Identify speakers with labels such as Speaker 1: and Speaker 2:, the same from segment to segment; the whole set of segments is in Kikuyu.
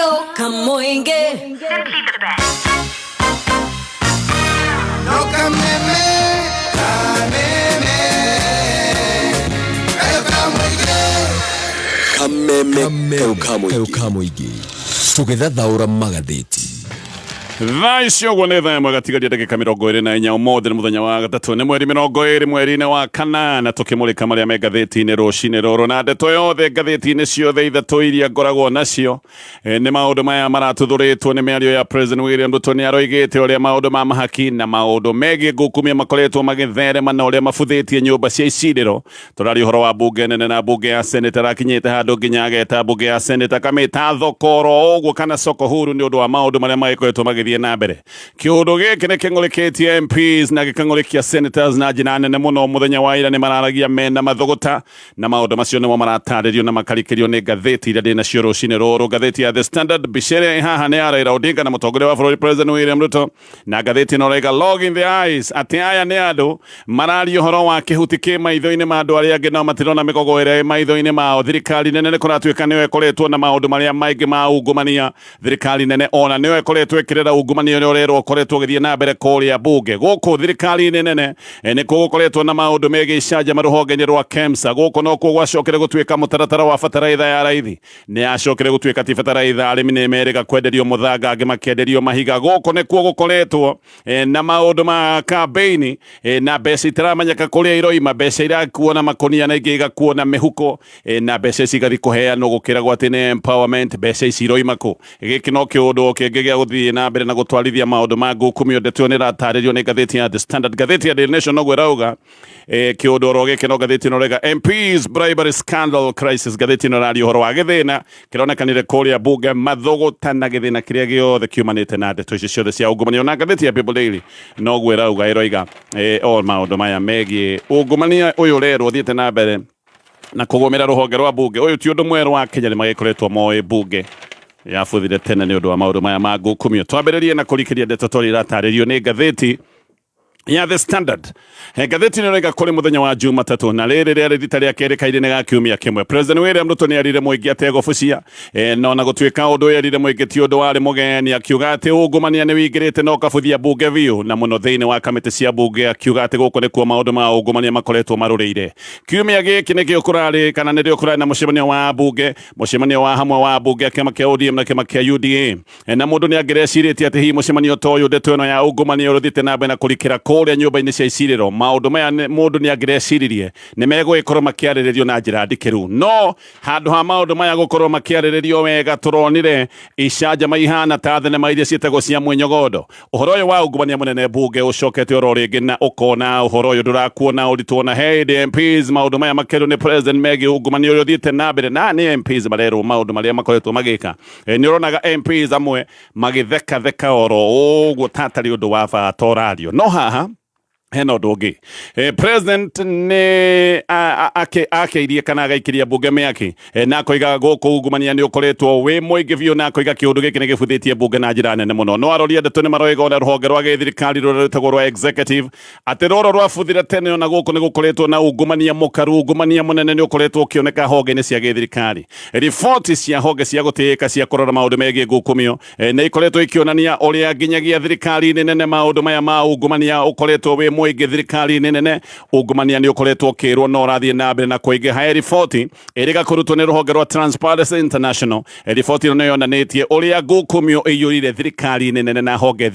Speaker 1: Kayo Kamoinge.
Speaker 2: Simply the best.
Speaker 3: No kameme, kameme, kayo kamwige.
Speaker 4: Kameme kau ka mũingĩ tũgĩthathaũra magathĩti.
Speaker 5: Thaa icio ũguo nĩ thaa 1 gatigaria ndagĩka 24. Ũmũthĩ nĩ mũthenya wa gatatũ, nĩ mweri 20 mweri-inĩ wa kanana, tũkĩmũrĩka marĩa me ngathĩti-inĩ rũcinĩ rũrũ. Na ndeto yothe ngathĩti-inĩ ciothe ithatũ iria ngoragwo nacio nĩ maũndũ maya maratuthũrĩtwo nĩ mĩario ya President William Ruto. Nĩ aroigĩte ũrĩa maũndũ ma mahaki na maũndũ megiĩ ngukumia makoretwo magĩtherema na ũrĩa mabuthĩtie nyũmba cia icirĩro. Tũraria ũhoro wa mbunge nene na mbunge ya Senate. Arakinyĩte handũ nginya ageta mbunge ya Senate akamĩta thoko oro ũguo kana soko huru, nĩ ũndũ wa maũndũ marĩa magĩkoretwo magĩthiĩ na mbere. Kĩũndũ gĩkĩ nĩ kĩng'ũrĩkĩtie MPs na gĩkang'ũrĩkia senators na njĩra nene mũno. Mũthenya wa ira nĩ mararagia mena mathũgũta, na maũndũ macio nĩmo maratarĩrio na makarikĩrio nĩ ngathĩti iria ndĩ nacio rũcinĩ rũrũ. Ngathĩti ya The Standard, mbica ĩrĩa ĩ haha nĩ ya Raila Odinga na mũtongoria wa bũrũri President William Ruto, na ngathĩti ĩno ĩrauga "Log in the eyes", atĩ aya nĩ andũ mararia ũhoro wa kĩhuti kĩ maitho-inĩ ma andũ arĩa angĩ, no matirona mĩgogo ĩrĩa ĩ maitho-inĩ mao. Thirikari nene nĩ kũratuĩka nĩyo ĩkoretwo na maũndũ marĩa maingĩ ma ungumania. Thirikari nene ona nĩyo ĩkoretwo ĩkĩrera ungumania ũrĩa ũrerwo ũkoretwo ũgĩthiĩ na mbere kũrĩa mbunge. Gũkũ thirikari-inĩ nene nĩkuo gũkoretwo na maũndũ megiĩ icanjama rũhonge-inĩ rwa KEMSA. Gũkũ nokuo gwacokire gũtuĩka mũtaratara wa bataraitha ya raithi nĩ yacokire gũtuĩka ti bataraitha. Arĩmi nĩ merĩga kwenderio mũthanga, angĩ makĩenderio mahiga. Gũkũ nĩkuo gũkoretwo na maũndũ ma kambeini na mbeca itaramenyeka kũrĩa iroima, mbeca irakuo na makonia na ingĩ igakuo na mĩhuko, na mbeca ici igathiĩ kũheanwo gũkĩragwo atĩ nĩ empowerment. Mbeca ici iroima kũ? Gĩkĩ no kĩũndũ kĩngĩ gĩa gũthiĩ na mbere na gũtwarithia maũndũ ma ngukumio. Ndeto ĩyo nĩ ĩratarĩrio nĩ ngathĩti ya The Standard. Ngathĩti ya Daily Nation noguo ĩrauga kĩũndũ oro gĩkĩ, no ngathĩti ĩno ĩrauga "MPs bribery scandal crisis". Ngathĩti ĩno ĩraria ũhoro wa gĩthĩna kĩronekanire kũrĩa mbunge, mathũgũta na gĩthĩna kĩrĩa gĩothe kiumanĩte na ndeto ici ciothe cia ungumania. Na ngathĩti ya People Daily noguo ĩrauga, ĩroiga o maũndũ maya megiĩ ungumania ũyũ ũrerwo ũthiĩte na mbere na kũgũmĩra rũhonge rwa mbunge. Ũyũ ti ũndũ mwerũ wa Kenya, nĩ magĩkoretwo moĩ mbunge yabuthire tene nĩ ũndũ wa maũndũ maya ma ngukumio. Twambĩrĩrie na kũrikĩria ndeto torĩa iratarĩrio nĩ ngathĩti ya The Standard. Ngathĩti ĩno ĩroiga kũrĩ mũthenya wa Jumatatũ, na rĩrĩ rĩarĩ rita rĩa kerĩ kairĩ-inĩ ga kiumia kĩmwe, President William Ruto nĩ erire mũingĩ ategũbucia. No na gũtuĩka ũndũ ũyũ erire mũingĩ ti ũndũ warĩ mũgeni, akiuga atĩ ungumania nĩ wĩingĩrĩte na ũkabuthia mbunge biũ, na mũno thĩinĩ wa kamĩtĩ cia mbunge, akiuga atĩ gũkũ nĩkuo maũndũ ma ungumania makoretwo marũrĩire. Kiumia gĩkĩ nĩkĩo kũrarĩ kana nĩrĩo kũrarĩ na mũcemanio wa mbunge, mũcemanio wa hamwe wa mbunge ya kĩama kĩa ODM na kĩama kĩa UDA. Na mũndũ nĩ angĩrecirĩtie atĩ hihi mũcemanio ta ũyũ, ndeto ĩno ya ungumania ũrĩa ũthiĩte na mbere na kũrikĩra kũrĩa nyũmba-inĩ cia icirĩro, maũndũ maya mũndũ nĩ angĩreciririe nĩ megũgĩkorwo makĩarĩrĩrio na njĩra ndikĩru. No handũ ha maũndũ maya gũkorwo makĩarĩrĩrio wega, tũronire icanjama ihana ta thenema iria ciĩtagwo cia mwĩnyogondo. Ũhoro ũyũ wa ungumania mũnene mbunge ũcokete oro rĩngĩ, na ũkona ũhoro ũyũ ndũrakuona ũritũ. Ona he hĩndĩ MPs maũndũ maya makerwo nĩ president megiĩ ungumania ũrĩa ũthiĩte na mbere, na nĩ MPs marerwo maũndũ marĩa makoretwo magĩka, nĩ ũronaga MPs amwe magĩthekatheka oro ũguo tatarĩ ũndũ wa bata ũrario. No haha hena ũndũ ũngĩ. President nĩ akeirie kana agaikĩria mbunge mĩaki, na akoiga gũkũ ungumania nĩ ũkoretwo wĩ mũingĩ biũ, na akoiga kĩũndũ gĩkĩ nĩ gĩbuthĩtie mbunge na njĩra nene mũno. No aroria ndeto nĩ maroiga ona rũhonge rwa gĩthirikari rũrĩa rwĩtagwo rwa executive atĩ rũrũ rwabuthire tene, ona gũkũ nĩ gũkoretwo na ungumania mũkaru. Ungumania mũnene nĩ ũkoretwo ũkĩoneka honge-inĩ cia gĩthirikari. Riboti cia honge cia gũtĩĩka cia kũrora maũndũ megiĩ ngukumio nĩ ikoretwo ikĩonania ũrĩa nginyagia thirikari-inĩ nene maũndũ maya ma ungumania ũkoretwo wĩ mũingĩ. Thirikari-inĩ nene ungumania nĩ ũkoretwo ũkĩrwo no ũrathiĩ na mbere na kũingĩha. He riboti ĩrĩga kũrutwo nĩ rũhonge rwa Transparency International. Riboti ĩno nĩ yonanĩtie ũrĩa ngukumio ĩiyũrire thirikari-inĩ nene na honge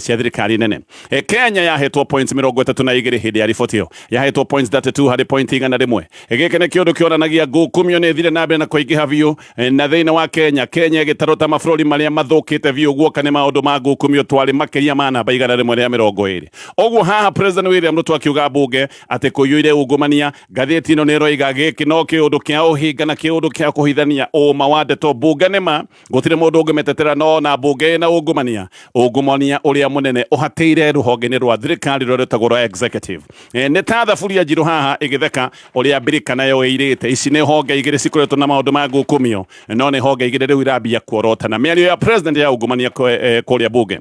Speaker 5: cia thirikari nene. Kenya yahetwo points 32 hĩndĩ ya riboti ĩyo, yahetwo points 32 harĩ point 100. Gĩkĩ nĩ kĩũndũ kĩonanagia ngukumio nĩ ĩthire na mbere na kũingĩha biũ na thĩinĩ wa Kenya. Kenya ĩgĩtarwo ta mabũrũri marĩa mathũkĩte biũ guoka nĩ maũndũ ma ngukumio, twarĩ makĩria ma namba 120 ũguo. Haha President William Ruto akiuga mbunge atĩ kũiyũire ungumania. Ngathĩti ĩno nĩ ĩroiga gĩkĩ no kĩũndũ kĩa ũhinga na kĩũndũ kĩa kũhithania ũma wa ndeto. Mbunge nĩma gũtirĩ mũndũ ũngĩmetetera, no na mbunge ĩna ungumania, ungumania ũrĩa mũnene ũhatĩire rũhonge-inĩ rwa thirikari rũrĩa rwĩtagwo rwa executive. Nĩ ta thaburia njirũ haha ĩgĩtheka ũrĩa mbirika nayo ĩirĩte. Ici nĩ honge igĩrĩ cikoretwo na maũndũ ma ngukumio, no nĩ honge igĩrĩ rĩu irambia kuorota na mĩario ya president ya ungumania kũrĩa bunge.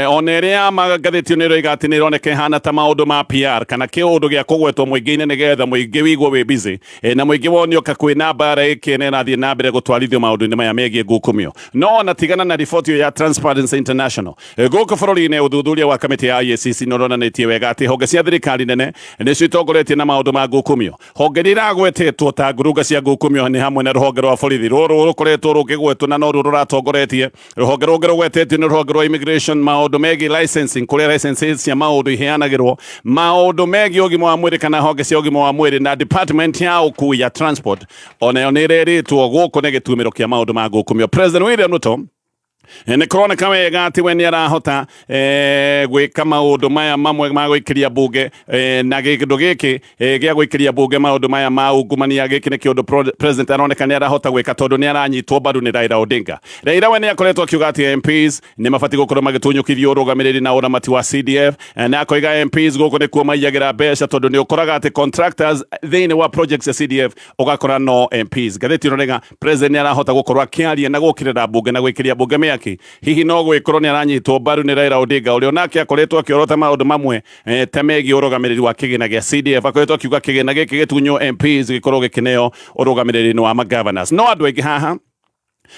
Speaker 5: Ona ĩrĩa magathĩti nĩ ĩroiga atĩ nĩ ĩroneka ĩhana ta maũndũ ma PR kana kĩũndũ gĩa kũgwetwo mũingĩ-inĩ nĩgetha mũingĩ wĩigue wĩ busy, na mũingĩ wonio ka kwĩna mbara ĩkĩ na ĩrathiĩ na mbere gũtwarithio maũndũ-inĩ maya megiĩ ngukumio. No ona tigana na riboti ĩyo ya Transparency International, gũkũ bũrũri-inĩ ũthuthuria wa kamĩtĩ ya IACC nĩ ũronanĩtie wega atĩ honge cia thirikari nene nĩcio itongoretie na maũndũ ma ngukumio. Honge iria iragwetetwo ta ngurunga cia ngukumio nĩ hamwe na rũhonge rwa borithi, rũrũ rũkoretwo rũkĩgwetwo na noruo rũratongoretie. Rũhonge rũngĩ rũgwetetio nĩ rũhonge rwa immigration, maũndũ megiĩ licensing, kũrĩa licenses cia maũndũ iheanagĩrwo, maũndũ megiĩ ũgima wa mwĩrĩ kana honge cia ũgima wa mwĩrĩ, na department ya ũkui ya transport onayo nĩ ĩrerĩtwo gũkũ nĩ gĩtumĩro kĩa maũndũ ma ngukumio. President William Ruto nĩ kũroneka wega atĩ we nĩ arahota gwĩka maũndũ maya mamwe ma gũikĩria bunge, na kĩndũ gĩkĩ gĩa gũikĩria bunge maũndũ maya ma ungumania, gĩkĩ nĩ kĩũndũ president aroneka nĩ arahota gwĩka tondũ nĩ aranyitwo mbaru nĩ Raila Odinga. Raila we nĩ akoretwo akiuga atĩ MPs nĩ mabatiĩ gũkorwo magĩtunyũkithio ũrũgamĩrĩri na ũramati wa CDF, na akoiga MPs gũkũ nĩkuo maiyagĩra mbeca tondũ nĩ ũkoraga atĩ contractors thĩinĩ wa projects cia CDF ũgakora no MPs. Ngathĩti ĩno rĩga president nĩ arahota gũkorwo akĩaria na gũkĩrĩra bunge na gwĩkĩria bunge mĩaki. Hihi no gwĩkorwo nĩ aranyitwo mbaru nĩ Raila Odinga ũrĩa onake akoretwo akĩorota maũndũ mamwe ta megiĩ ũrũgamĩrĩri wa kĩgĩna gĩa CDF, akoretwo akiuga kĩgĩna gĩkĩ gĩtunywo MPs gĩkorwo gĩkĩneo ũrũgamĩrĩri-inĩ wa magovernors. No andũ aingĩ haha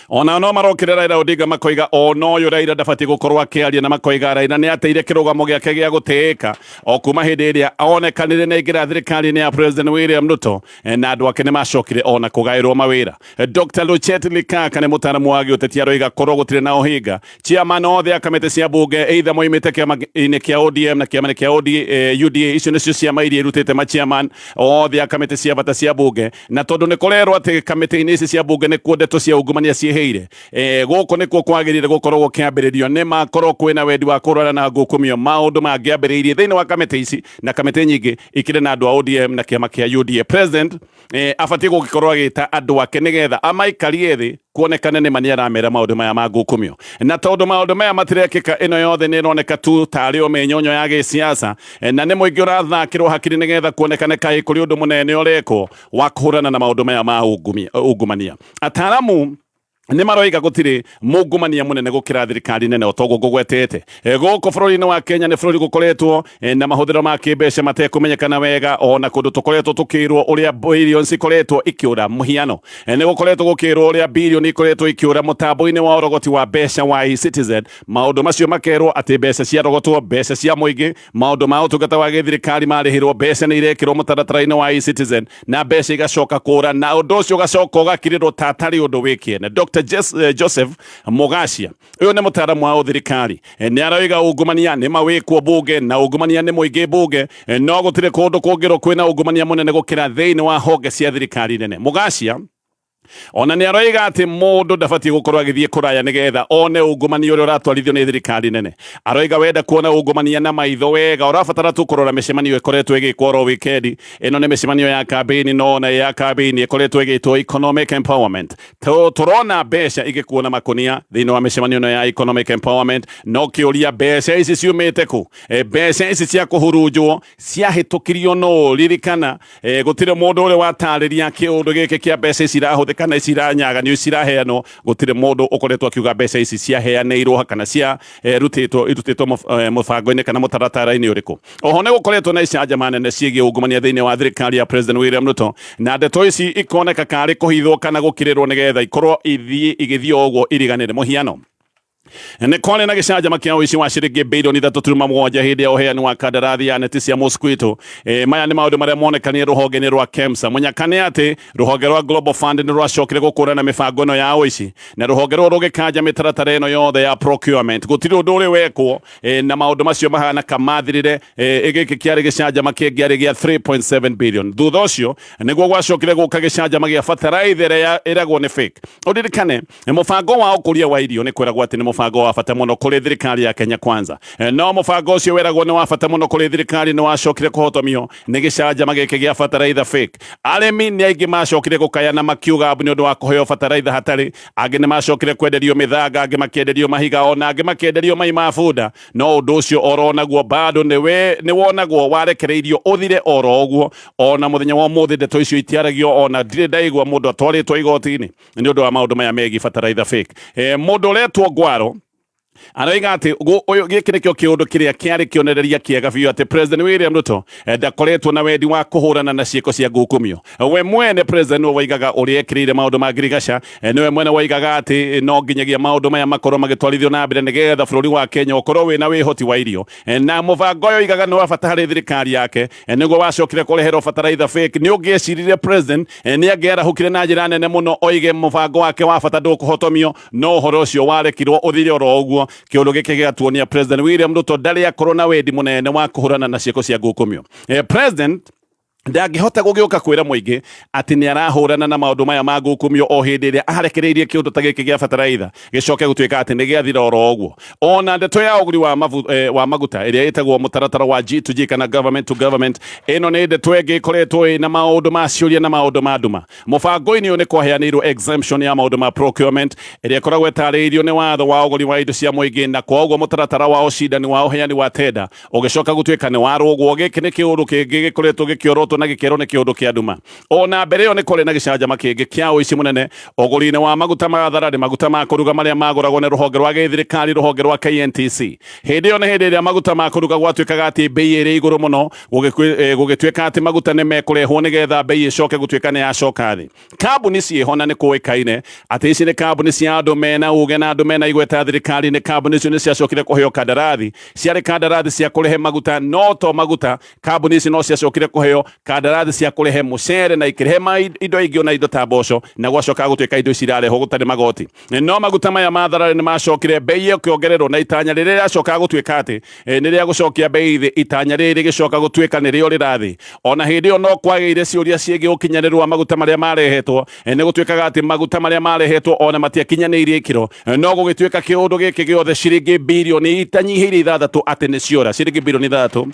Speaker 5: ona no marokire Raila Odinga makoiga ona ũyũ Raila ndabatiĩ gũkorwo akĩaria, na makoiga Raila nĩ ateire kĩrũgamo gĩake gĩa gũtĩĩka o kuma hĩndĩ ĩrĩa onekanire nĩ aingĩra thirikari-inĩ ya President William Ruto, na andũ ake nĩ macokire ona kũgaĩrwo mawĩra. Dr. Luchet Likaka nĩ mũtaaramu wa gĩũteti, aroiga korwo gũtirĩ na ũhinga, chairman othe a kamĩtĩ cia bunge either moimĩte kĩama-inĩ kĩa ODM na kĩama-inĩ kĩa UDA, icio nĩcio ciama iria irutĩte machairman othe a kamĩtĩ cia bata cia bunge, na tondũ nĩ kũrerwo atĩ kamĩtĩ-inĩ ici cia bunge nĩkuo ndeto cia ungumania ciĩhĩire, gũkũ nĩkuo kwagĩrĩire gũkorwo gũkĩambĩrĩrio. Nĩ makorwo kwĩna wendi wa kũrũana na ngukumio, maũndũ mangĩambĩrĩirie thĩinĩ wa kamĩtĩ ici, na kamĩtĩ nyingĩ ikĩrĩ na andũ a ODM na kĩama kĩa UDA. President abatiĩ gũgĩkorwo agĩta andũ ake nĩgetha amaikarie thĩ kuonekane nĩ ma nĩ aramera maũndũ maya ma ngukumio, na tondũ maũndũ maya matirekĩka, ĩno yothe nĩ ĩroneka tu tarĩ o mĩnyonyo ya gĩsiasa, na nĩ mũingĩ ũrathakĩrwo hakiri nĩgetha kuonekane kaĩ kũrĩ ũndũ mũnene ũrekwo wa kũhũrana na maũndũ maya ma ungumania. Ataaramu nĩ maroiga gũtirĩ mungumania mũnene gũkĩra thirikari nene otoguo ngũgwetete. Gũkũ bũrũri-inĩ wa Kenya nĩ bũrũri gũkoretwo na mahũthĩro ma kĩmbeca matekũmenyekana wega, ona kũndũ tũkoretwo tũkĩrwo ũrĩa billions ikoretwo ikĩũra. Mũhiano, nĩ gũkoretwo gũkĩrwo ũrĩa billion ikoretwo ikĩũra mũtambo-inĩ wa ũrogoti wa mbeca wa eCitizen. Maũndũ macio makerwo atĩ mbeca ciarogotwo, mbeca cia mũingĩ, maũndũ ma ũtungata wa gĩthirikari marĩhĩrwo, mbeca nĩ irekĩrwo mũtaratara-inĩ wa eCitizen na mbeca igacoka kũra, na ũndũ ũcio ũgacoka ũgakirĩrwo ta atarĩ ũndũ wĩ kĩene. Dr. Joseph Mugacia ũyũ nĩ mũtaaramu wa ũthirikari, nĩ aroiga ungumania nĩ mawĩkwo bunge na ungumania nĩ mũingĩ bunge, no gũtirĩ kũndũ kũngĩrwo kwĩna ungumania mũnene gũkĩra thĩinĩ wa honge cia thirikari nene. Mugacia ona nĩ aroiga atĩ mũndũ ndabatiĩ gũkorwo agĩthiĩ kũraya nĩgetha one ungumania ũrĩa ũratwarithio nĩ thirikari nene. Aroiga wenda kuona ungumania na maitho wega ũrabatara tu kũrora mĩcemanio ĩkoretwo ĩgĩkwo oro wikendi. Ĩno nĩ mĩcemanio ya kambĩini, no ona ya kambĩini ĩkoretwo ĩgĩtwo economic empowerment. Tũrona mbeca igĩkuo na makunia thĩinĩ wa mĩcemanio ĩno ya economic empowerment, no kĩũria mbeca ici ciumĩte kũ? Mbeca ici cia kũhurunjwo ciahĩtũkirio no ririkana, gũtirĩ mũndũ ũrĩa watarĩria kĩũndũ gĩkĩ kĩa mbeca ici irahũthĩka na ici iranyaganio, ici iraheanwo. Gũtirĩ mũndũ ũkoretwo akiuga mbeca ici ciaheanĩirwo kana cia rutĩtwo irutĩtwo mũbango-inĩ kana mũtaratara-inĩ ũrĩkũ. Oho nĩ gũkoretwo na icanjama nene ciĩgiĩ ungumania thĩinĩ wa thirikari ya President William Ruto, na ndeto ici ikoneka karĩ kũhithwo kana gũkirĩrwo nĩgetha ikorwo igĩthiĩ o ũguo iriganĩre. Mũhiano, nĩ kwarĩ na gĩcanjama kĩa ũici wa ciringi bilioni 3.7 hĩndĩ ya ũheani wa kandarathi ya neti cia mosquito. Maya nĩ maũndũ marĩa monekanire rũhonge-inĩ rwa KEMSA. Mũnyaka nĩ atĩ rũhonge rwa Global Fund nĩ rwacokire gũkũrana mĩbango ĩno ya ũici, na rũhonge rũrũ rũgĩkanja mĩtaratara ĩno yothe ya procurement. Gũtirĩ ũndũ ũrĩ wekwo, na maũndũ macio mahana kamathirire. Gĩkĩ kĩarĩ gĩcanjama kĩngĩ gĩa 3.7 billion. Thutha ũcio nĩguo gwacokire gũka gĩcanjama gĩa bataraitha ĩrĩa ĩragwo nĩ fake. Ũririkane mũbango wa ũkũria wa irio nĩ kwĩragwo atĩ nĩ mũbango wa bata mũno kũrĩ thirikari ya Kenya Kwanza, no mũbango ũcio weragwo nĩ wa bata mũno kũrĩ thirikari nĩ wacokire kũhotomio nĩ gĩcanjama gĩkĩ gĩa bataraitha fake. Arĩmi nĩ aingĩ macokire gũkaya na makiuga nĩ ũndũ wa kũheo bataraitha hatarĩ, angĩ nĩ macokire kwenderio mĩthanga, angĩ makĩenderio mahiga, ona angĩ makĩenderio mai ma bunda, no ũndũ ũcio oro naguo bado nĩ wonagwo warekereirio ũthire oro ũguo. Ona mũthenya wa ũmũthĩ ndeto icio itiaragio, ona ndirĩ ndaigua mũndũ atwarĩtwo igoti-inĩ nĩ ũndũ wa maũndũ maya megiĩ bataraitha fake. Mũndũ ũretwo Ngwaro Aroiga atĩ ũyũ gĩkĩ nĩkĩo kĩũndũ kĩrĩa kĩarĩ kĩonereria kĩega biũ atĩ President William Ruto ndakoretwo na wendi wa kũhũrana na ciĩko cia ngukumio. We mwene President nĩwe waigaga ũrĩa ekĩrĩire maũndũ ma ngirigaca, nĩwe mwene waigaga atĩ no nginyagia maũndũ maya makorwo magĩtwarithio na mbere nĩgetha bũrũri wa Kenya ũkorwo wĩna wĩhoti wa irio. Na mũbango ũyũ oigaga nĩ wa bata harĩ thirikari yake, nĩguo wacokire kũreherwo bataraitha fake. Nĩ ũngĩeciririe President nĩ angĩarahũkire na njĩra nene mũno oige mũbango wake wa bata ndũkũhotomio, no ũhoro ũcio warekirwo ũthire oro ũguo. Kĩũndũ gĩkĩ gĩgatuonia President William Ruto ndarĩ akorwo na wendi mũnene wa kũhũrana na ciĩko cia ngukumio. President ndangĩhota gũgĩũka kwĩra mũingĩ atĩ nĩ arahũrana na maũndũ maya ma ngukumio o hĩndĩ ĩrĩa arekereirie kĩũndũ ta gĩkĩ gĩa bataraitha gĩcoke gũtuĩka atĩ nĩ gĩathira oro ũguo. Ona ndeto ya ũgũri wa maguta ĩrĩa ĩtagwo mũtaratara wa G2G kana government to government, ĩno nĩ ndeto ĩngĩ ĩkoretwo ĩna maũndũ ma ciũria na maũndũ ma nduma. Mũbango-inĩ ũyũ nĩ kwaheanĩirwo exemption ya maũndũ ma procurement ĩrĩa ĩkoragwo ĩtarĩirio nĩ watho wa ũgũri wa indo cia mũingĩ, na kwa ũguo mũtaratara wa ũcindani wa ũheani wa tenda ũgĩcoka gũtuĩka nĩ warũgwo. Gĩkĩ nĩ kĩũndũ kĩngĩ gĩkoretwo gĩkĩorotwo na gĩkerwo nĩ kĩũndũ kĩa nduma. Ona mbere ĩyo nĩ kwarĩ na gĩcanjama kĩngĩ kĩa ũici mũnene ũgũri-inĩ wa maguta ma thararĩ, maguta ma kũruga marĩa magũragwo nĩ rũhonge rwa gĩthirikari, rũhonge rwa KNTC. Hĩndĩ ĩyo nĩ hĩndĩ ĩrĩa maguta ma kũruga gwatuĩkaga atĩ bei ĩrĩ igũrũ mũno, gũgĩtuĩka atĩ maguta nĩ mekũrehwo nĩgetha bei ĩcoke gũtuĩka nĩ yacoka thĩ. Kambuni ciĩho na nĩ kũĩkaine atĩ ici nĩ kambuni cia andũ mena uge na andũ mena igweta thirikari-inĩ. Kambuni icio nĩ ciacokire kũheo kandarathi, ciarĩ kandarathi cia kũrehe maguta, no to maguta, kambuni ici no ciacokire kũheo kandarathi cia kũrehe mũcere na ikĩrehe indo ingĩ ona indo ta mboco, na gwacoka gũtuĩka indo ici irarehwo gũtarĩ magoti. No maguta maya ma thararĩ nĩ macokire bei ĩkĩongererwo, na itanya rĩrĩa rĩacoka gũtuĩka atĩ nĩ rĩa gũcokia bei thĩ, itanya rĩrĩ rĩgĩcoka gũtuĩka nĩ rĩo rĩrathiĩ. Ona hĩndĩ ĩyo no kwagĩire ciũria ciĩgiĩ ũkinyanĩru wa maguta marĩa marehetwo. Nĩ gũtuĩkaga atĩ maguta marĩa marehetwo ona matiakinyanĩirie ikĩro, no gũgĩtuĩka kĩũndũ gĩkĩ gĩothe ciringi birioni itanyihĩire 6 atĩ nĩ ciora, ciringi birioni 6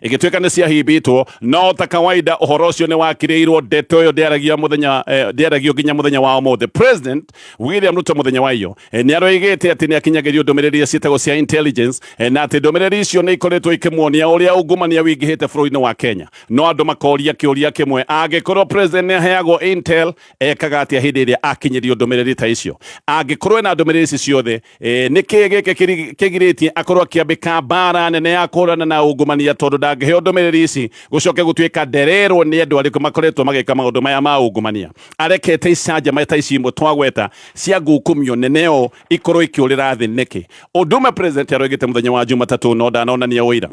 Speaker 5: igĩtuĩka nĩ ciahimbĩtwo. No ta kawaida ũhoro ũcio nĩ wakirĩirwo, ndeto ĩyo ndĩaragio mũthenya, ndĩaragio nginya mũthenya wa ũmũthĩ. President William Ruto mũthenya wa iyo nĩ aroigĩte atĩ nĩ akinyagĩrio ndũmĩrĩri ciĩtagwo cia intelligence, na atĩ ndũmĩrĩri icio nĩ ikoretwo ikĩmuonia ũrĩa ungumania wingĩhĩte bũrũri-inĩ wa Kenya. No andũ makoria kĩũria kĩmwe, angĩkorwo president nĩ aheagwo intel, ekaga atĩa hĩndĩ ĩrĩa akinyĩrio ndũmĩrĩri ta icio? Angĩkorwo ena ndũmĩrĩri ici ciothe, nĩ kĩĩ gĩkĩ kĩgirĩtie akorwo akĩambĩka mbara nene ya kũhũrana na ungumania, tondũ ndangĩheo ndũmĩrĩri ici gũcoke gũtuĩka ndererwo nĩ andũ arĩkũ makoretwo magĩka maũndũ maya ma ungumania? Arekete icanjama ta ici imwe twagweta cia ngukumio nene ũũ ikorwo ikĩũrĩra thĩ nĩkĩ? Ũndũ ũmwe president aroigĩte mũthenya wa Jumatatũ no ndanonania ũira,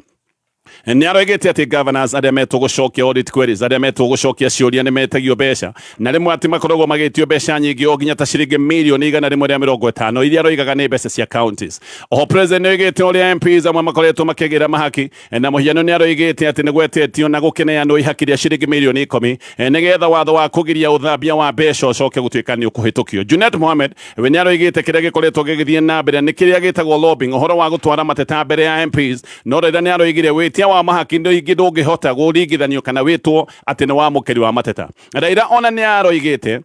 Speaker 5: nĩ aroigĩte atĩ governors arĩa metwo gũcokia audit queries, arĩa metwo gũcokia ciũria, nĩ metagio mbeca, na rĩmwe atĩ makoragwo magĩtio mbeca nyingĩ o nginya ta ciringi mirioni 150 iria aroigaga nĩ mbeca cia counties. Oho president nĩ oigĩte ũrĩa MPs amwe makoretwo makĩgĩra mahaki, na mũhiano nĩ aroigĩte atĩ nĩ gwetetio na gũkĩneanwo ihaki rĩa ciringi mirioni 10 nĩgetha watho wa kũgiria ũthambia wa mbeca ũcoke gũtuĩka nĩ ũkũhĩtũkio. Junet Mohamed we nĩ aroigĩte kĩrĩa gĩkoretwo gĩgĩthiĩ na mbere nĩ kĩrĩa gĩtagwo lobbying, ũhoro wa gũtwara mateta mbere ya MPs, no Raila nĩ aroigire wĩtia wa mahaki ingĩ ndũngĩhota kũringithanio kana wĩtwo atĩ nĩ wa mũkĩri wa mateta. Raila ona nĩ aroigĩte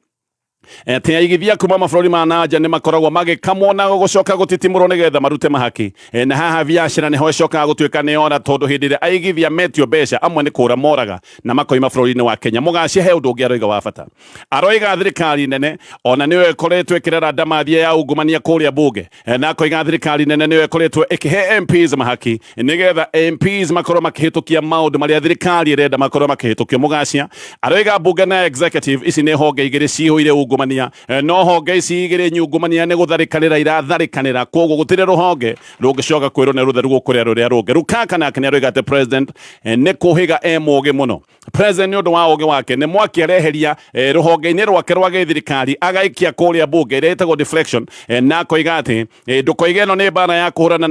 Speaker 5: atĩ aigithia kuma mabũrũri ma nanja nĩ makoragwo magĩkamwo na gũcoka gũtitimũrwo nĩgetha marute mahaki, na haha biacara nĩho ĩcokaga gũtuĩka nĩ yora, tondũ hĩndĩ ĩrĩa aigithia metio mbeca amwe nĩ kũra moraga na makoima bũrũri-inĩ wa Kenya. Mũgacia he ũndũ ũngĩ aroiga wa bata, aroiga thirikari nene ona nĩyo ĩkoretwo ĩkĩrera ndamathia ya ungumania kũrĩa bunge, na akoiga thirikari nene nĩyo ĩkoretwo ĩkĩhe MPs mahaki nĩgetha MPs makorwo makĩhĩtũkia maũndũ marĩa thirikari ĩrenda makorwo makĩhĩtũkio. Mũgacia aroiga bunge na executive ici nĩ honge igĩrĩ cihũire ungumania, no honge ici igĩrĩ nyungumania nĩ gũtharĩkanĩra iratharĩkanĩra, koguo gũtirĩ rũhonge rũngĩcoka kwĩrwo nĩ rũtheru gũkũrĩa rũrĩa rũngĩ. Rukaka nake nĩ aroiga atĩ president nĩ kũhĩga e mũgĩ mũno. President nĩ ũndũ wa ũgĩ wake nĩ mwaki areheria rũhonge-inĩ rwake rwa gĩthirikari agaikia kũrĩa bunge ĩrĩa ĩtagwo deflection, na akoiga atĩ ndũkoige ĩno nĩ mbara ya kũhũrana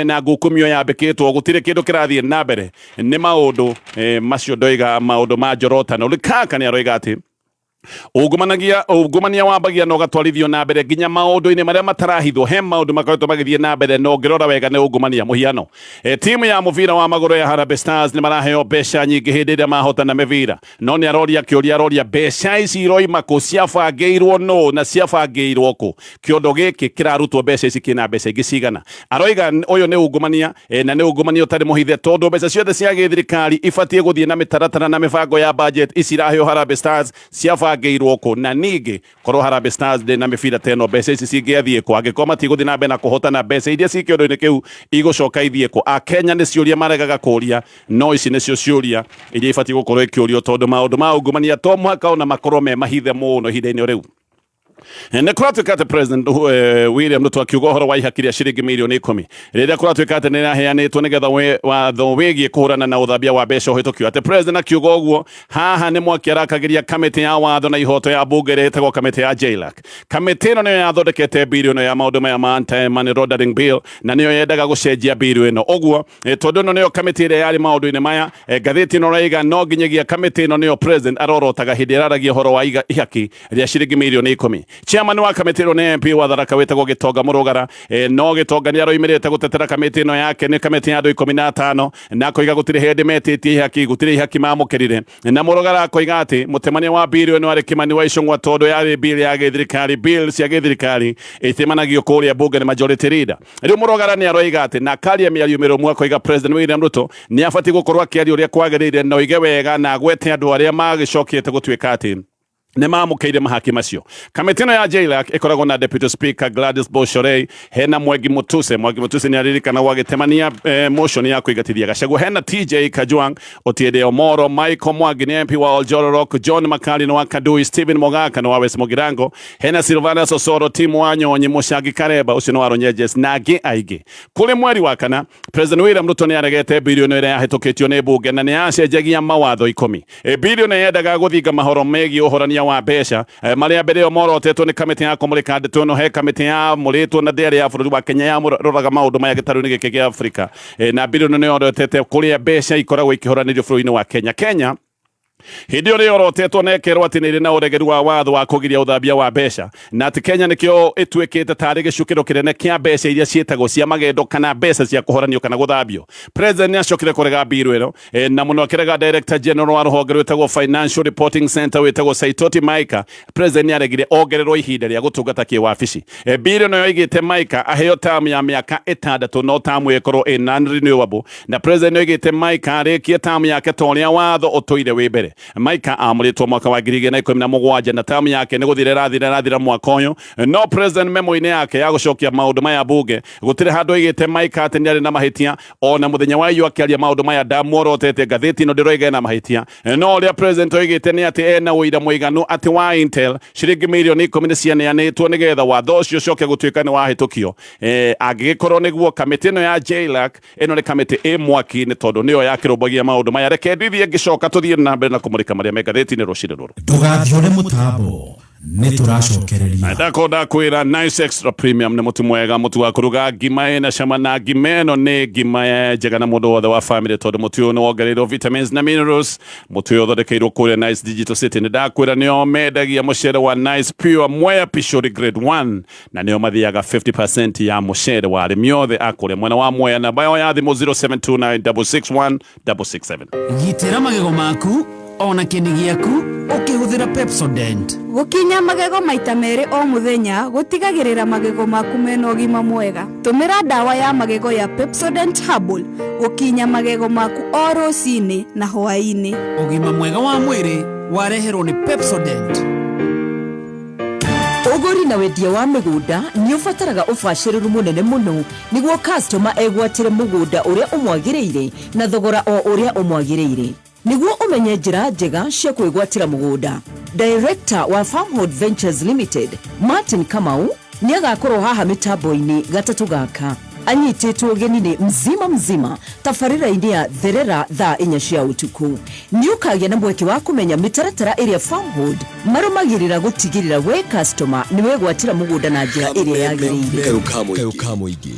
Speaker 5: na ngukumio yambĩkĩtwo, gũtirĩ kĩndũ kĩrathiĩ na mbere. Nĩ maũndũ macio ndoiga maũndũ ma njorotano. Rukaka nĩ aroiga atĩ ungumania wambagia na ũgatwarithio na mbere nginya maũndũ-inĩ marĩa matarahithwo. He maũndũ makoretwo magĩthiĩ na mbere na ũngĩrora wega nĩ ungumania. Mũhiano, timu ya mũbira wa magũrũ ya Harambee Stars nĩ maraheo mbeca nyingĩ hĩndĩ ĩrĩa mahotana mĩbira, no nĩ aroria kĩũria, aroria mbeca ici iroima kũ, ciabangĩirwo nũ na ciabangĩirwo kũ? Kĩondo gĩkĩ kĩrarutwo mbeca ici kĩna mbeca ingĩ cigana? Aroiga ũyũ nĩ ungumania, na nĩ ungumania ũtarĩ mũhithe, tondũ mbeca ciothe cia gĩthirikari ibatiĩ gũthiĩ na mĩtaratara na mĩbango ya budget. Ici iraheo Harambee Stars ciabangĩirwo Cibangĩirwo kũ? Na ningĩ korwo Harambee Stars ndĩ na mĩbira ta ĩno, mbeca ici cingĩathiĩ kũ? Angĩkorwo matigũthiĩ na mbere na kũhotana, mbeca iria ci kĩondo-inĩ kĩu igũcoka ithiĩ kũ? Akenya nĩ ciũria maregaga kũria, no ici nĩcio ciũria iria ibatiĩ gũkorwo ikĩũrio, tondũ maũndũ ma ungumania to mũhaka ona makorwo me mahithe mũno ihinda-inĩ rĩu. Nĩ kũratuĩka atĩ President William Ruto akiuga ũhoro wa ihaki rĩa ciringi mirioni 10 rĩrĩa kũratuĩka atĩ nĩ rĩraheanĩtwo nĩgetha watho wĩgiĩ kũhũrana na ũthambia wa mbeca ũhĩtũkio. Atĩ President akiuga ũguo, haha nĩ mwaki arakagĩria kamĩtĩ ya watho na ihoto ya bunge ĩrĩa ĩtagwo kamĩtĩ ya JLAC. Kamĩtĩ ĩno nĩyo yathondekete bill ĩno ya maũndũ maya ma anti money laundering bill, na nĩyo yendaga gũcenjia bill ĩno. Ũguo tondũ ĩno nĩyo kamĩtĩ ĩrĩa yarĩ maũndũ-inĩ maya, ngathĩti ĩno ĩraiga no nginyagia kamĩtĩ ĩno nĩyo President arorotaga hĩndĩ ĩraragia ũhoro wa ihaki rĩa ciringi mirioni 10. Chairman wa kamĩtĩ ĩno nĩ MP wa Tharaka wĩtagwo Gĩtonga Mũrũgara. No Gĩtonga nĩ aroimĩrĩte gũtetera kamĩtĩ ĩno yake, nĩ kamĩtĩ ya andũ 15, na akoiga gũtirĩ hĩndĩ metĩtie ihaki, gũtirĩ ihaki mamũkĩrire. Na Mũrũgara akoiga atĩ mũtemania wa bill ĩno arĩ Kĩmani wa Icũng'wa, tondũ yarĩ bill ya gĩthirikari, bill cia gĩthirikari itimanagio kũrĩa bunge nĩ majority leader. Rĩu Mũrũgara nĩ aroiga atĩ na akaria mĩario mĩrũmu, akoiga President William Ruto nĩ abatiĩ gũkorwo akĩaria ũrĩa kwagĩrĩire, na oige wega na agwete andũ arĩa magĩcokete gũtuĩka atĩ nĩ mamũkĩire mahaki macio. Kamĩtĩ ĩno ya JLAC ĩkoragwo na Deputy Speaker Gladys Boshorei, hena Mwengi Mutuse. Mwengi Mutuse nĩ aririkana gwagĩtemania motion ya kũingatithia Gachagua. Hena TJ Kajwang, Otiende Omoro, Michael Mwangi nĩ MP wa Oljororok, John Makali nĩ wa Kadui, Stephen Mogaka nĩ wa West Mugirango, hena Silvana Sosoro, Tim Wanyonyi, Mũcangi Kareba ũcio nĩ wa Runyenjes, na angĩ aingĩ. Kũrĩ mweri wa kana, President William Ruto nĩ aregete bilioni ĩrĩa yahĩtũkĩtio nĩ bunge na nĩ yacenjagia mawatho 10. Bilioni yendaga gũthinga mahoro megiĩ ũhorania wa mbeca marĩa mbere ĩyo morotetwo nĩ kamĩtĩ ya kũmũrĩka ndeto ĩno. He kamĩtĩ yamũrĩtwo na ndĩarĩ ya bũrũri wa Kenya yaroraga maũndũ maya gĩtarũ-inĩ gĩkĩ gĩa Afrika, na bilioni nĩ yorotete kũrĩa mbeca ikoragwo ikĩhoranĩrio bũrũri-inĩ wa Kenya. Kenya hĩndĩ ĩyo nĩyorotetwo na ĩkerwo atĩ nĩ ĩrĩ na ũregeru wa watho wa kũgiria ũthambia wa mbeca, na atĩ Kenya nĩkĩo ĩtuĩkĩte tarĩ gĩcukĩro kĩnene kĩa mbeca iria ciĩtagwo cia magendo kana mbeca cia kũhoranio kana gũthambio. President nĩ acokire kũrega mbiru ĩno, na mũno akĩrega Director General wa rũhonge rwĩtagwo Financial Reporting Center wĩtagwo Saitoti Maika. President nĩ aregire ongererwo ihinda rĩa gũtungata kĩwabici. Bill ĩno yoigĩte Maika aheo term ya mĩaka 6, no term ĩkorwo ĩ non renewable, na President nĩ oigĩte Maika arĩkie term yake ta ũrĩa watho ũtũire wĩ mbere. Maika amũrĩtwo mwaka wa 2017, na term yake nĩ gũthira ĩrathira mwaka ũyũ. No President memo-inĩ yake ya gũcokia maũndũ maya bunge, gũtirĩ handũ oigĩte Maika atĩ nĩ arĩ na mahĩtia. Ona mũthenya wa iyo akĩaria maũndũ maya ndamuorotete, ngathĩti ĩno ndĩroiga ena mahĩtia. No ũrĩa President oigĩte nĩ atĩ ena ũira mũiganu atĩ wa Intel ciringi mirioni 10 nĩ cianeanĩtwo nĩgetha watho ũcio ũcoke gũtuĩka nĩ wahĩtũkio. Angĩgĩkorwo nĩguo, kamĩtĩ ĩno ya JLAC ĩno nĩ kamĩtĩ ĩ mwaki-inĩ, tondũ nĩyo yakĩrũmbagia maũndũ maya. Reke ndithie, ngĩcoka tũthiĩ na mbere na kũmũrĩka marĩa me ngathĩti-inĩ rũcinĩ rũrũ.
Speaker 1: Ndũgathiũre mũtambo, nĩ tũracokereria.
Speaker 5: Ndako ndakwĩra Nice Extra Premium nĩ mũtu mwega, mũtu wa kũruga ngima ĩna cama, na ngima ĩno nĩ ngima njega na mũndũ wothe wa family, tondũ mũtu ũyũ nĩ wongereirwo vitamins na minerals. Mũtu ũyũ ũthondekeirwo kũrĩa Nice Digital City. Nĩ ndakwĩra nĩo mendagia mũcere wa Nice Pure Mwea Pishori Grade 1, na nĩo mathiaga 50% ya mũcere wa arĩmi othe a kũrĩa mwena wa Mwea. Namba yao ya thimũ 0729661667.
Speaker 6: Gitĩra magego maku ona kĩni gĩaku ũkĩhũthĩra Pepsodent.
Speaker 7: Gũkinya magego maita merĩ o mũthenya gũtigagĩrĩra magego maku mena ũgima mwega. Tũmĩra ndawa ya magego ya Pepsodent Herbal gũkinya magego maku o rũcinĩ na hwaĩ-inĩ.
Speaker 6: Ũgima mwega wa mwĩrĩ wareherwo nĩ Pepsodent.
Speaker 8: Ũgũri na wendia wa mĩgũnda nĩ ũbataraga ũbacĩrĩru mũnene mũno nĩguo customer egwatĩre mũgũnda ũrĩa ũmwagĩrĩire na thogora o ũrĩa ũmwagĩrĩire. Nĩguo ũmenye njĩra njega cia kwĩgwatĩra mũgũnda, Director wa Farmhold Ventures Limited Martin Kamau nĩ agakorwo haha mĩtambo-inĩ gatatũ gaka, anyitĩtwo ũgeni nĩ Mzima Mzima tabarĩra-inĩ ya Therera thaa 4 cia ũtukũ. Nĩ ũkagĩa na mweke wa kũmenya mĩtaratara ĩrĩa Farmhold marũmagĩrĩra gũtigĩrĩra we customer nĩ wegwatĩra mũgũnda na njĩra ĩrĩa yagĩrĩire.
Speaker 4: Karuka mũingĩ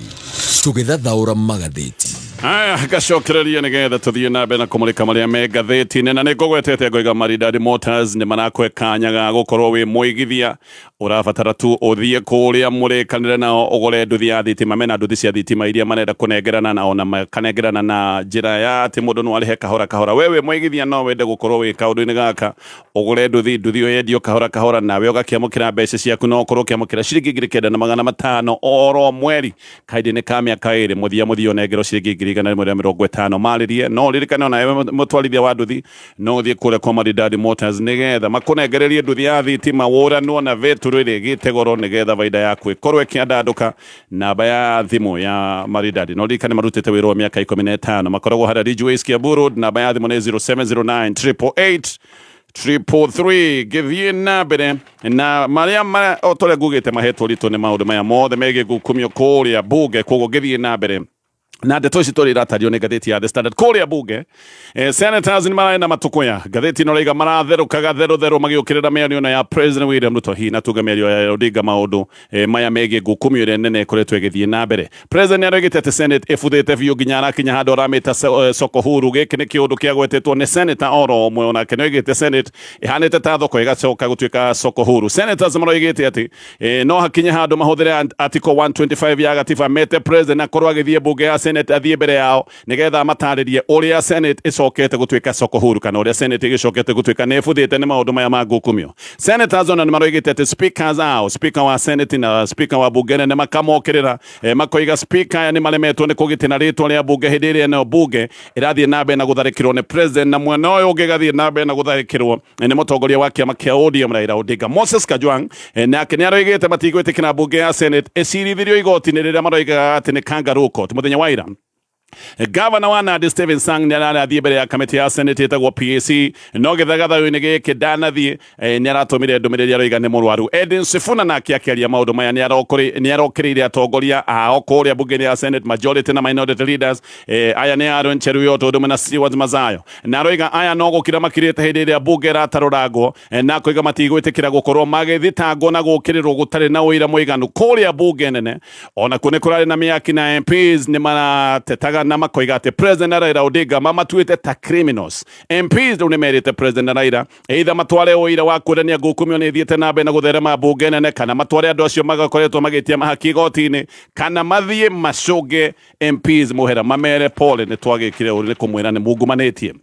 Speaker 4: tũgĩthathaũra magathĩti.
Speaker 5: Aya, gacokereria nĩgetha tũthiĩ na mbere na kũmũrĩka marĩa me ngathĩti-inĩ, na nĩ ngũgwetete ngoiga Maridadi Motors nĩ marakũhe kanya ga gũkorwo wĩ mũigithia. Ũrabatara tu ũthiĩ kũrĩa mũrĩkanĩre nao ũgũre nduthi ya thitima. Mena nduthi cia thitima iria marenda kũnengerana, na ona makanengerana na njĩra ya atĩ mũndũ no arĩhe kahora kahora. We wĩ mũigithia no wende gũkorwo wĩ kaũndũ-inĩ gaka, ũgũre nduthi, nduthi ĩyo yendio kahora kahora, nawe ũgakĩamũkĩra mbeca ciaku. No ũkorwo ũkĩamũkĩra ciringi 9,500 oro mweri kahinda-inĩ ka mĩaka 2, mũthia mũthia ũnengerwo ciringi ngiri 150 marĩrie. No ririkane ona ewe mũtwarithia wa nduthi no ũthiĩ kũrĩa kwa Maridadi Motors nĩgetha makũnengererie nduthi ya thitima wũranwo na betũrũ ĩrĩa ĩgĩte goro nĩgetha baida yaku ĩkorwo ĩkĩandandũka. Namba ya thimũ ya Maridadi, no ririkane marutĩte wĩra wa mĩaka 15, makoragwo harĩa Ridgeways, Kiambu Road. Namba ya thimũ nĩ 0709 888 333. Ngĩthiĩ na mbere na marĩa o ta ũrĩa ngugĩte mahetwo ritũ nĩ maũndũ maya mothe megiĩ ngukumio kũrĩa bunge. Koguo ngĩthiĩ na mbere na ndeto ici tũrĩ iratario nĩ ngathĩti ya The Standard kũrĩa bunge, senators nĩ mararĩ na matukuya. Ngathĩti ĩno raiga maratherũkaga therũtherũ magĩũkĩrĩra mĩario ĩno ya President William Ruto, hihi na tuge mĩario ya Odinga maũndũ maya megiĩ ngukumio ĩrĩa nene ĩkoretwo ĩgĩthiĩ na mbere. President nĩaroigĩte atĩ Senate ĩbuthĩte biũ nginya arakinya handũ aramĩta soko huru. Gĩkĩ nĩ kĩũndũ kĩagwetetwo nĩ senator oro ũmwe, onake nĩoigĩte Senate ĩhanĩte ta thoko ĩgacoka gũtuĩka soko huru. Senators maroigĩte atĩ no hakinye handũ mahũthĩre article 125 ya gatiba, mete president akorwo agĩthiĩ bunge ya Senate, athiĩ mbere yao nĩgetha matarĩrie ũrĩa Senate ĩcokete gũtuĩka soko huru, kana ũrĩa Senate ĩgĩcokete gũtuĩka nĩ ĩbuthĩte nĩ maũndũ maya ma ngukumio. Senators ona nĩ maroigĩte atĩ speakers ao, speaker wa Senate na speaker wa bunge nene, makamokĩrĩra, makoiga speaker aya nĩ maremetwo nĩ kũgitĩra rĩtwa rĩa bunge hĩndĩ ĩrĩa ĩno bunge ĩrathiĩ na mbere na gũtharĩkĩrwo nĩ president, na mwena ũyũ ũngĩ ĩgathiĩ na mbere na gũtharĩkĩrwo nĩ mũtongoria wa kĩama kĩa ODM Raila Odinga. Moses Kajwang nake nĩ aroigĩte matigwĩtĩkĩra bunge ya Senate ĩcirithirio igoti-inĩ rĩrĩa maroigaga atĩ nĩ kangaroo court. Mũthenya wa ira, Gavana wa Nandi Stephen Sang nĩ arathiĩ mbere ya kamĩtĩ ya Senate ĩtagwo PAC, no gĩthagathayo-inĩ gĩkĩ ndanathiĩ, nĩ aratũmire ndũmĩrĩri aroiga nĩ mũrwaru. Edwin Sifuna nake akĩaria maũndũ maya nĩ arokĩrĩire atongoria ao kũrĩa bunge ya Senate, majority na minority leaders. Aya nĩ Aaron Cheruiyot ũndũ ũmwe na Stewart Mazayo, na aroiga aya no gũkira makirĩte hĩndĩ ĩrĩa bunge ĩratarũrangwo, na akoiga matigwĩtĩkĩra gũkorwo magĩthitangwo na gũkĩrĩrwo gũtarĩ na ũira mũiganu kũrĩa bunge nene. Ona kuo nĩ kũrarĩ na mĩaki na MPs nĩ maratetaga na makoiga atĩ President Raila Odinga mamatuĩte ta criminals. MPs rĩu nĩ merĩte President Raila either matware ũira wa kuonania ngukumio nĩ ithiĩte na mbere na gũtherema bunge nene, kana matware andũ acio magakoretwo magĩtia mahaki igoti-inĩ, kana mathiĩ macũnge MPs mũhera mamere pole nĩ twagĩkire ũru nĩ kũmwĩra nĩ mungumanĩtie.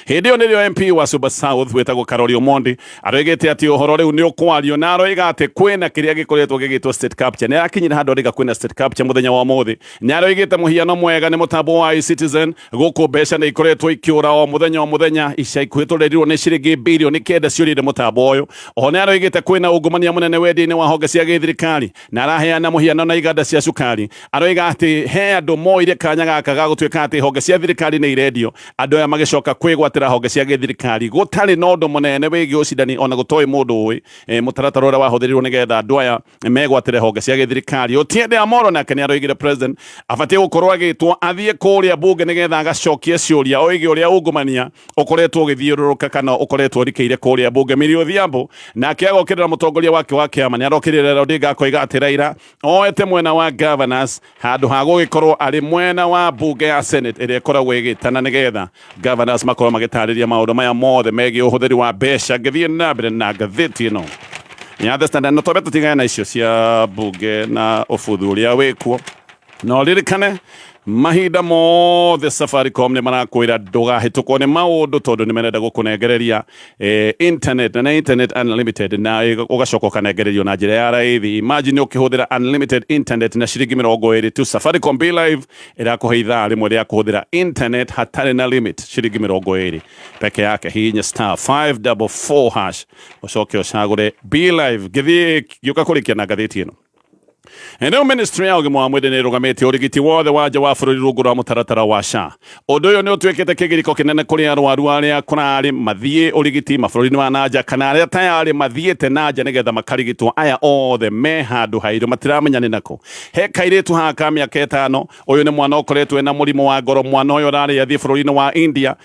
Speaker 5: Hĩndĩ ĩyo nĩrĩo MP wa Suba South wĩtagwo Karori Omondi aroigĩte atĩ ũhoro rĩu nĩ ũkwario, na aroiga atĩ kwĩna kĩrĩa gĩkoretwo gĩgĩtwo state capture. Nĩ arakinyire handũ aroiga kwĩna state capture. Mũthenya wa ũmũthĩ nĩ aroigĩte mũhiano mwega nĩ mũtambo wa eCitizen. Gũkũ mbeca nĩ ikoretwo ikĩũra o mũthenya o mũthenya. Ica ikuhĩ tũrerirwo nĩ ciringi 9 bilioni ciũrĩire mũtambo ũyũ. Oho nĩ aroigĩte kwĩna ungumania mũnene wendia-inĩ wa honge cia gĩthirikari, na araheana mũhiano na iganda cia cukari. Aroiga atĩ he andũ moire kanya gaka ga gũtuĩka atĩ honge cia thirikari nĩ irendio, andũ aya magĩcoka kwĩgwatĩra honge cia gĩthirikari gũtarĩ na ũndũ mũnene wĩgiĩ ũcindani, ona gũtoĩ mũndũ ũĩ mũtaratara ũrĩa wahũthĩrirwo nĩgetha andũ aya megwatĩre honge cia gĩthirikari. Otiende Amollo nake nĩ aroigire president abatiĩ gũkorwo agĩtwo athiĩ kũrĩa bunge nĩgetha agacokie ciũria oige ũrĩa ungumania ũkoretwo ũgĩthiũrũrũka kana ũkoretwo ũrikĩire kũrĩa bunge. Millie Odhiambo nake agokĩrĩra mũtongoria wake wa kĩama, nĩ arokĩrĩra Odinga akoiga atĩ Raila oete mwena wa governors handũ ha gũgĩkorwo arĩ mwena wa bunge ya Senate ĩrĩa ĩkoragwo ĩgĩtana nĩgetha governors makorwo magĩtarĩria maũndũ maya mothe megiĩ ũhũthĩri wa mbeca. Ngĩthiĩ na mbere na ngathĩti ĩno ya The Standard, no twambe tũtigane na icio cia bunge na ũbuthu ũrĩa wĩkuo, no ririkane mahinda mothe Safaricom nĩ marakwĩra ndũgahĩtũkwo nĩ maũndũ tondũ nĩ marenda gũkũnengereria internet na internet unlimited, na ũgacoka ũkanengererio na njĩra ya raithi. Imagine ũkĩhũthĩra unlimited internet na ciringi 20 tu. Safaricom Be Live ĩrakũhe ithaa rĩmwe rĩa kũhũthĩra internet hatarĩ na limit, ciringi 20 peke yake. Hihinya *544# ũcoke ũcagũre Be Live. Ngĩthiĩ ngĩũka kũrĩkia na ngathĩti ĩno. Rĩu ministry ya ũgima wa mwĩrĩ nĩ ĩrũgamĩtie ũrigiti wothe wa nja wa bũrũri rungu rwa mũtaratara wa SHA. Ũndũ ũyũ nĩ ũtuĩkĩte kĩgirĩko kĩnene kũrĩ arwaru arĩa kũrarĩ mathiĩ ũrigiti mabũrũri-inĩ ma nanja, kana arĩa tayarĩ mathiĩte nanja nĩgetha makarigitwo. Aya othe me handũ hairũ matiramenya nĩ nakũ. He kairĩtu haha ka mĩaka 5. Ũyũ nĩ mwana ũkoretwo ena mũrimũ wa ngoro. Mwana ũyũ ũrarĩ athiĩ bũrũri-inĩ wa India,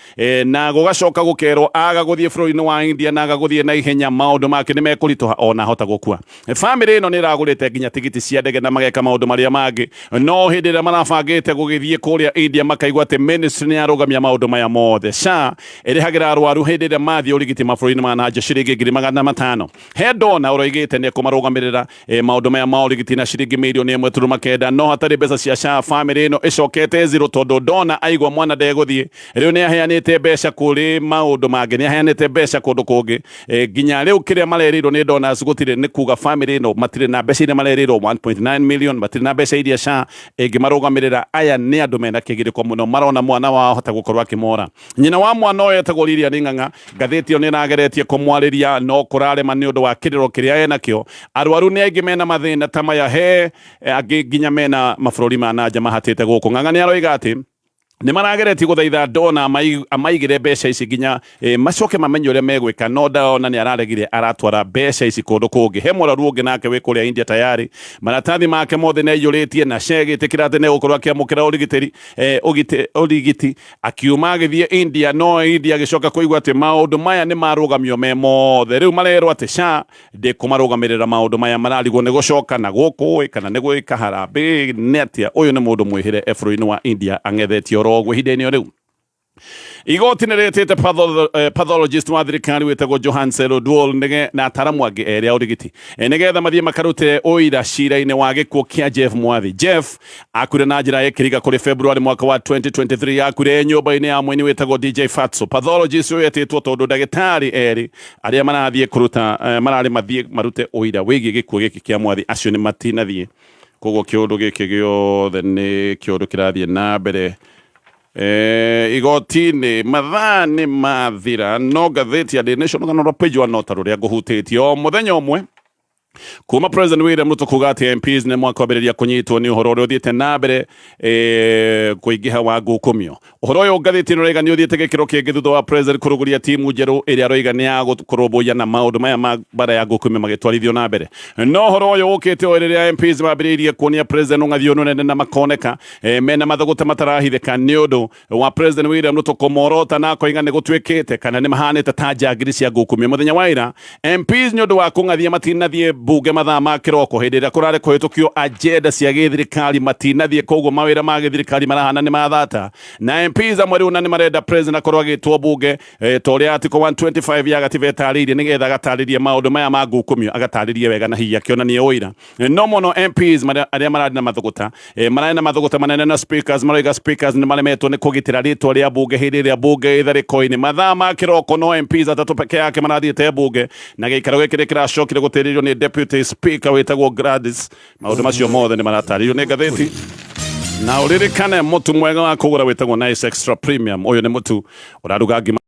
Speaker 5: na gũgacoka gũkerwo aga gũthiĩ bũrũri-inĩ wa India na aga gũthiĩ na ihenya, maũndũ make nĩ mekũritũha ona ahota gũkua. Bamĩrĩ ĩno nĩ ĩragũrĩte nginya tigiti cia ndege na mageka maũndũ marĩa mangĩ, no hĩndĩ ĩrĩa marabangĩte gũgĩthiĩ kũrĩa India makaigua atĩ ministry nĩ yarũgamia maũndũ maya mothe. SHA ĩrĩhagĩra arwaru hĩndĩ ĩrĩa mathiĩ ũrigiti mabũrũri-inĩ ma nanja ciringi 500,000. He ndona ũroigĩte nĩ ekũmarũgamĩrĩra maũndũ maya ma ũrigiti na ciringi 1.9 mirioni, no hatarĩ mbeca cia SHA bamĩrĩ ĩno ĩcokete zero, tondũ ndona aigua mwana ndegũthiĩ rĩu nĩ aheanĩte mbeca kũrĩ maũndũ mangĩ, nĩ aheanĩte mbeca kũndũ kũngĩ. Nginya rĩu kĩrĩa marerĩirwo nĩ donors gũtirĩ. Nĩ kuga bamĩrĩ ĩno matirĩ na mbeca iria marerĩirwo. 1. 1.9 million matirĩ na mbeca iria SHA ĩngĩmarũgamĩrĩra. Aya nĩ andũ mena kĩgirĩko mũno, marona mwana wao hota gũkorwo akĩmora. Nyina wa mwana ũyũ etagwo Lilian Ng'ang'a. Ngathĩti ĩyo nĩ ĩrageretie kũmwarĩria no kũrarema nĩ ũndũ wa kĩrĩro kĩrĩa enakĩo. Arwaru nĩ aingĩ mena mathĩna ta maya, he angĩ nginya mena mabũrũri ma nanja mahatĩte gũkũ. Ng'ang'a nĩ aroiga atĩ nĩ marageretie gũthaitha dona amaigĩre mbeca ici nginya macoke mamenye ũrĩa megwĩka, no ndona nĩ araregire, aratwara mbeca ici kũndũ kũngĩ. He mũrwaru ũngĩ nake wĩ kũrĩa India tayari maratathi make mothe nĩ aiyũrĩtie na SHA ĩgĩtĩkĩra atĩ nĩ egũkorwo akĩamũkĩra ũrigitĩri ũrigiti, akiuma agĩthiĩ India, no India agĩcoka kũigua atĩ maũndũ maya nĩ marũgamio me mothe. Rĩu marerwo atĩ SHA ndĩkũmarũgamĩrĩra maũndũ maya, mararigwo nĩ gũcoka na gũkũ kana nĩ gwĩka harambĩ nĩ atĩa. Ũyũ nĩ mũndũ mwĩhĩre e bũrũri-inĩ wa India ang'ethetie oro ũguo ihinda-inĩ o rĩu. Igoti nĩ rĩtĩte pathologist wa thirikari wĩtagwo Johansen Oduol na ataramu angĩ erĩ a ũrigiti nĩgetha mathiĩ makarute ũira cira-inĩ wa gĩkuũ kĩa Jeff Mwathi. Jeff akuire na njĩra ya kĩriga kũrĩ February mwaka wa 2023, akuire nyũmba-inĩ ya mũini wĩtagwo DJ Fatso. Pathologist ũyũ etĩtwo tondũ ndagĩtarĩ erĩ arĩa marathiĩ kũruta mararĩ mathiĩ marute ũira wĩgiĩ gĩkuũ gĩkĩ kĩa Mwathi acio nĩ matinathiĩ. Koguo kĩũndũ gĩkĩ gĩothe nĩ kĩũndũ kĩrathiĩ na mbere igoti-inĩ. Mathaa nĩ mathira, no ngathĩti ya Daily Nation rũgano rwa page 1 no ta rũrĩa ngũhutĩtie o mũthenya ũmwe kuma President William Ruto kuga atĩ MPs nĩ mwakwambĩrĩria kũnyitwo nĩ ũhoro ũrĩa ũthiĩte na mbere kũingĩha wa ngukumio. Ũhoro ũyũ ngathĩti ĩno ĩroiga nĩ ũthiĩte gĩkĩro kĩngĩ thutha wa President kũrũgũria timu njerũ ĩrĩa aroiga nĩ ya kũrũmbũiya na maũndũ maya ma mbara ya ngukumio magĩtwarithio na mbere. No ũhoro ũyũ ũkĩte o rĩrĩa MPs mambĩrĩirie kuonia President ũng'athio mũnene na makoneka mena mathũgũta matarahithĩka nĩ ũndũ wa President William Ruto kũmorota na akoiga nĩ gũtuĩkĩte kana nĩ mahanĩte ta njangiri cia ngukumio. Mũthenya wa ira MPs nĩ ũndũ wa kũng'athia matinathiĩ mbunge mathaa ma kĩroko hĩndĩ ĩrĩa kũrarĩ kũhĩtũkio agenda cia gĩthirikari, matinathiĩ, koguo mawĩra ma gĩthirikari marahana nĩ mathata, na MPs amwe rĩu na nĩ marenda President akorwo agĩtwo mbunge ta ũrĩa Article 125 ya gatiba ĩtarĩirie, nĩgetha agatarĩrie maũndũ maya ma ngukumio, agatarĩrie wega na hihi akĩonanie ũira. No mũno MPs arĩa mararĩ na mathũgũta mararĩ na mathũgũta manene na speakers, maroiga speakers nĩ maremetwo nĩ kũgitĩra rĩtwa rĩa mbunge hĩndĩ ĩrĩa mbunge ĩtharĩko-inĩ. Mathaa ma kĩroko no MPs atatũ peke yake marathiĩte mbunge, na gĩikaro gĩkĩ nĩ kĩracokire gũtĩrĩrio nĩ deputy speaker wĩtagwo Gladys. Maũndũ macio mothe nĩ maratarĩrio nĩ ngathĩti. Na ũririkane mũtu mwega wa kũgũra wĩtagwo Nice Extra Premium. Ũyũ nĩ mũtu ũraruga ngima.